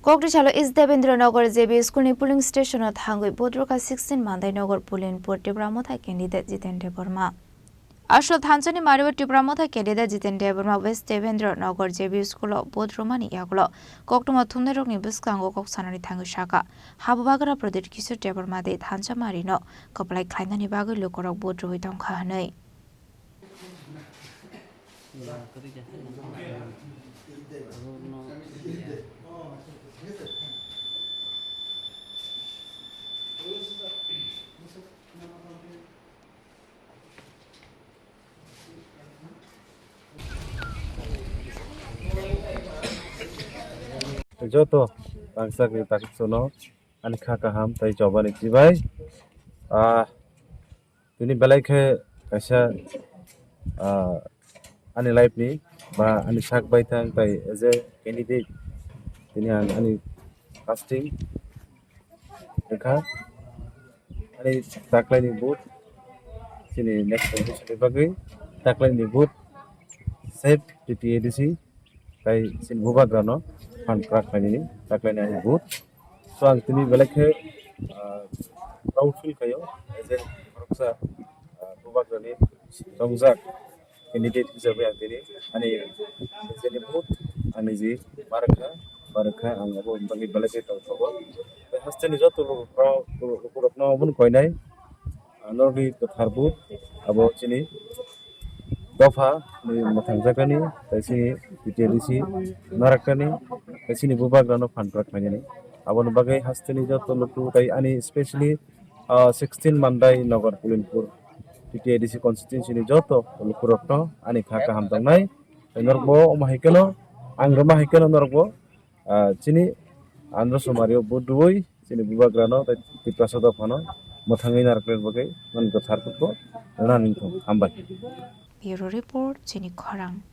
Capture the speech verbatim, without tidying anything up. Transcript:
Kokdisalo East Devendra Nagar J B School ni polling station o thangwi vote rwkha sixteen Mandai Nagar Pulinpur Tipra Motha candidate Jiten Debbarma. Asol thansa ni mario Tipra Motha candidate Jiten Debbarma West Devendra Nagar J B School o vote rwmani yagulo koktwma thumnai rokni bwskango kok sanani thangwi sakha, Habubagra Pradyut Kishore Debbarma de thansa mari no kwplai khlainani bagwi lukurok vote rwwi tongkha hwnwi. Joto rangchakni takhuksano ani kha kaham tei chobani chibai. Ah, tini belai khe kaisa, ah, ani life ni ba ani sak baithang tei as a candidate tini ang ani casting wngkha. Ani taklaini vote chini next election ni bagwi taklaini vote save T T A D C tei chini bubagrano phan kwrak khlainani taklaini ani vote. So ang tini belai khe, ah, proud feel khaio as a khoroksa, ah, bubagrani tongjak candidate hisabe ang tini ani nijeni vote, ani je ma rwkha, ma rwkha, ang abo bagwi belai khe tongthogo. Tei hasteni joto lukurokno, lukurokno obono koinai, ah, norokni kwthar vote abo chini dopha ni mwthangjakani, tei chini T T A D C narakani, tei chini bubagrano phan kwrak khlainani. Aboni bagwi hasteni joto luku tei ani specially, ah, sixteen Mandai Nagar Pulinpur T T A D C constituency ni joto lukurokno ani kha kaham tongnai. Tei norokbo omo hai kheno, ang rwma hai kheno norokbo, ah, chini Andhra Somari o vote rwui chini bubagrano tei Tiprasa dophano mwthangwi narwknani bagwi nini kwthar vote bo rwna nangthung. Hambai. Bureau Report, Chini Khorang.